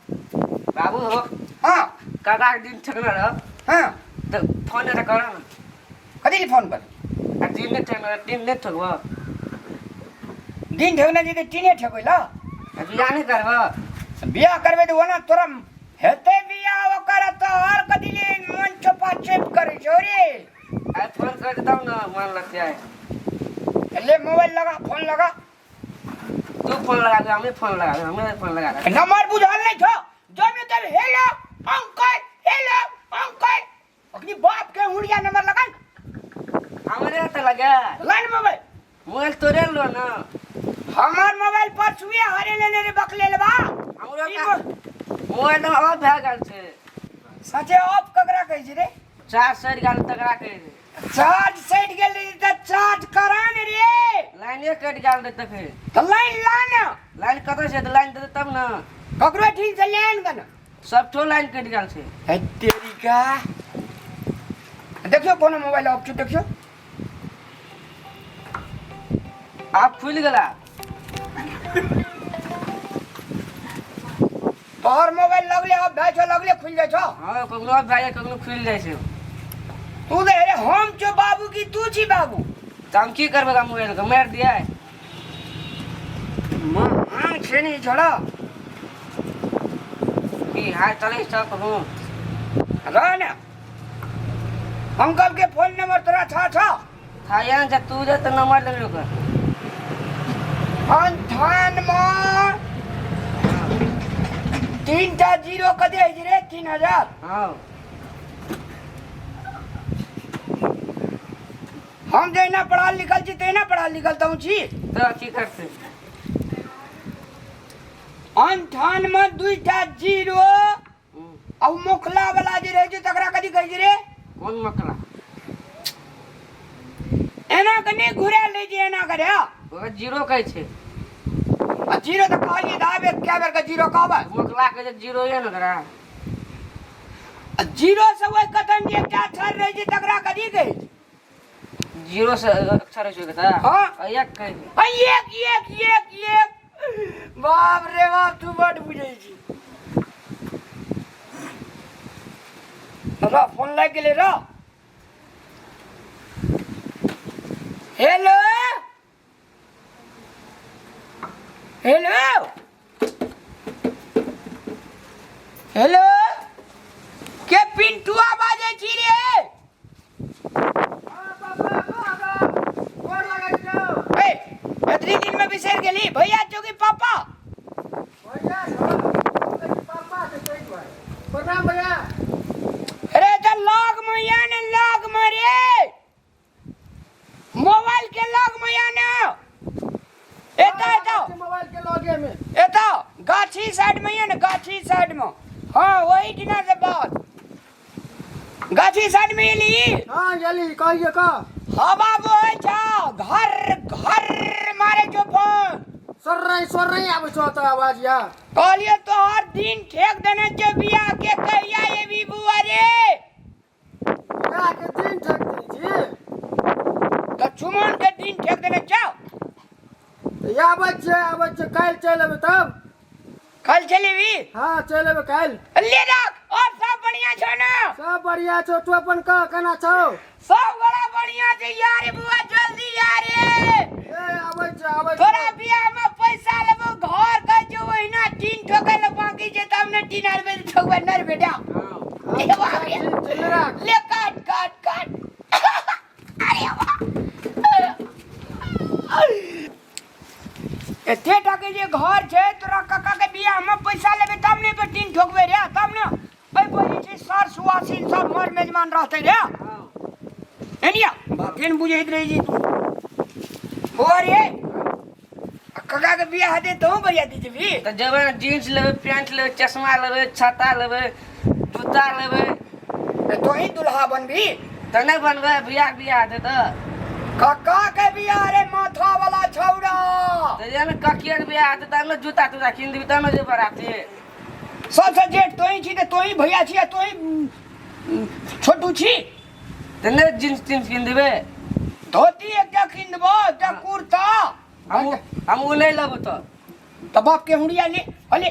बाबू हो। हाँ। काका के दिन ठेकना रह। हाँ। तो फोन तो करो ना। कथी ले फोन पर? आ दिन नहीं ठेकना, दिन नहीं ठेकबो। दिन ठेकना जे तऽ टीने ठेकै ला। आ बियाह नहीं करबो। बियाह करबै तऽ ओना तोरा हेतै बियाह ओकर तोहर कथी ले मन चोपा चोप करै छौ रे। आ फोन कर देता ना मान लगते है। ले मोबाइल लगा, फोन लगा। तू फोन लगा दे, हमें फोन लगा दे, हमें फोन लगा दे। नंबर बुझल नहीं छो जमे तब हेलो अंकल, हेलो अंकल, अपनी बाप के हुड़िया नंबर लगा। हमरे तो लगा लाइन मोबाइल। मोबाइल तोरे लो ना। हमार मोबाइल पर सुए हरे लेने रे बकले लेबा। हमरो का मोबाइल तो ऑफ भए गेल छै। सचे ऑफ ककरा कहै छै रे? चार्ज सड़ि गेल तकरा कहै छै। चार्ज सटि गेल रे तऽ चार्ज करा ने रे। लाइने कटि गेल रे तखन। तऽ लाइन ला ने। लाइन कतऽ छै? तऽ लाइन देतै तब ने। ककरो ठीक से लाइन गन। सबठो लाइन कटि गेल छै। है तेरी का। देखियो कोनो मोबाइल ऑफ छै, देखियो। आब खुलि गेला। तोहर मोबाइल लगले ऑफ भए छौ, लगले खुलि जाइ छौ। हाँ, कखनो ऑफ भए जाइ, कखनो खुलि जाइ छै। तू तऽ अरे हम छौ बाबू की तू छी बाबू? तऽ हम की करबै मोबाइल के? मारि दियै। मांग छै ने छोड़ा। की हाल चलै छौ कहूँ? रह ने। अंकल के फोन नंबर तोरा छा छौ? थाया ने तू जे तऽ नंबर लेलू ओकर। अंठान में 3 जीरो कते होइ छै रे? 3000। हाँ। हम जहिना पढ़ल लिखल छी तहिना पढ़ल लिखल तहूँ छी। तऽ की करतै? अंठान में 2 जीरो आ उ मोखला वाला जे रहै छै तकरा कथी कहै छै रे? कोन मोखला? एना के नहि घुरायल रहै छै, एना करे। ओकरा जीरो कहै छै। आ जीरो तऽ कहलियै तऽ आब एक कए बेर के जीरो कहबै? मोखला कहै छै जीरो ये ने ओकरा। आ जीरो से ओहि कथन जे एकटा अक्षर रहै छै तकरा कथी कहै छै? जीरो से अक्षर होइ छै ओकरा? हाँ। आ एक कहै छै। आ एक, एक, एक, एक। बाप रे बाप, तू बड बुझै छी। र फोन लागि गेलै र। हेलो हेलो हेलो, के पिंटुआ बाजै छी रे? ए, एतनी दिन में बिसरि गेली भैया छौ कि पापा? प्रणाम भैया। अरे तऽ लग में या ने, लग में रे, मोबाइल के लग में या ने। एतऽ एतऽ मोबाइल के लगे में। एतऽ गाछी साइड में या ने, गाछी साइड में। हाँ, वही दिना से बात गाछी साइड में एली। हाँ एली, कहिए का। हवा बहै छौ, घर घर मारे छौ फोन। सर रही आबै छौ तऽ आवाज या। कहलिए तोहर दिन ठेक देने छौ बियाह के, कहिया एबी बुआ रे? बियाह के दिन ठेक देने छी? तऽ चुमन के दिन ठेक देने छौ। तऽ आबै छियै, आबै छियै, काल्हि चलि एबै तब। काल्हि चलि एबी? हाँ चलि एबै काल्हि। ले राख। और सब बढ़िया छौ ने? सब बढ़िया छौ, तू अपन कह केना छौ? सब बड़ा बढ़िया छै यार। बुआ जल्दी यार। ए आबै छै, आबै छै। तोरा बियाह में पैसा लेबो, घर कहै छौ ओहिना टीन ठोकै ले बाकी छै तब ने टीन आर बेर ठोकबै नर बेटा। हाँ, ले बाप रे। चलि राख। ले काट काट काट। अरे वाह, एते टाके जे घर छै तोरा काका के बियाह में पैसा लेबै तब ने पे टीन ठोकबै रे, तब ने एहि पर जे छै सर सुवासिन सब मर मेजमान रहतै रे। एनिया बाते ने बुझैत रहै छी तू बौआ रे। आ काका के बियाह हेतै तहूँ बरियाती जेबही? तऽ जेबै ने, जींस लेबै, पैंट लेबै, चश्मा लेबै, छाता लेबै, जूता लेबै। तऽ तोही दुल्हा बनबी? तऽ नहि बनबै? बियाह बियाह हेतै तऽ। काका के बियाह रे, माथा वाला छौड़ा। तऽ जे ने ककिया के बियाह हेतै तब ने जूता तूता कीन देबी तब ने जेबै बराती। सबसे जेठ तोही छी तऽ तोही भैया छी आ तोही छोटू छी। तऽ नहि जींस तींस कीन देबै? धोती एकटा कीन देबो, एकटा कुर्ता। हम ओ नहि लेबो तऽ। तऽ बाप के हुड़िया ले अले।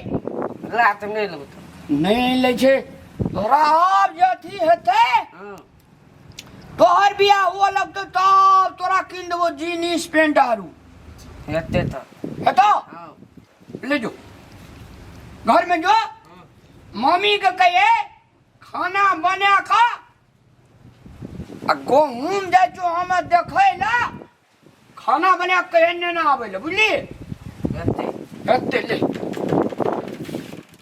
अगला हाथ नहि लेबो तऽ। नहि लै छै तोरा आब जे अथी हेतै हँ तोहर बियाह हुअ लगतौ तब तोरा कीन देबो जीन्स पेंट आरू हेतै तऽ हेतौ हँ ले जो घर में जो मम्मी के कहिए खाना बना कऽ आ गहूम जाइ छौ हम देखै ला खाना बना कऽ कहिए ने आबै ला बुझली हेतै हेतै ले।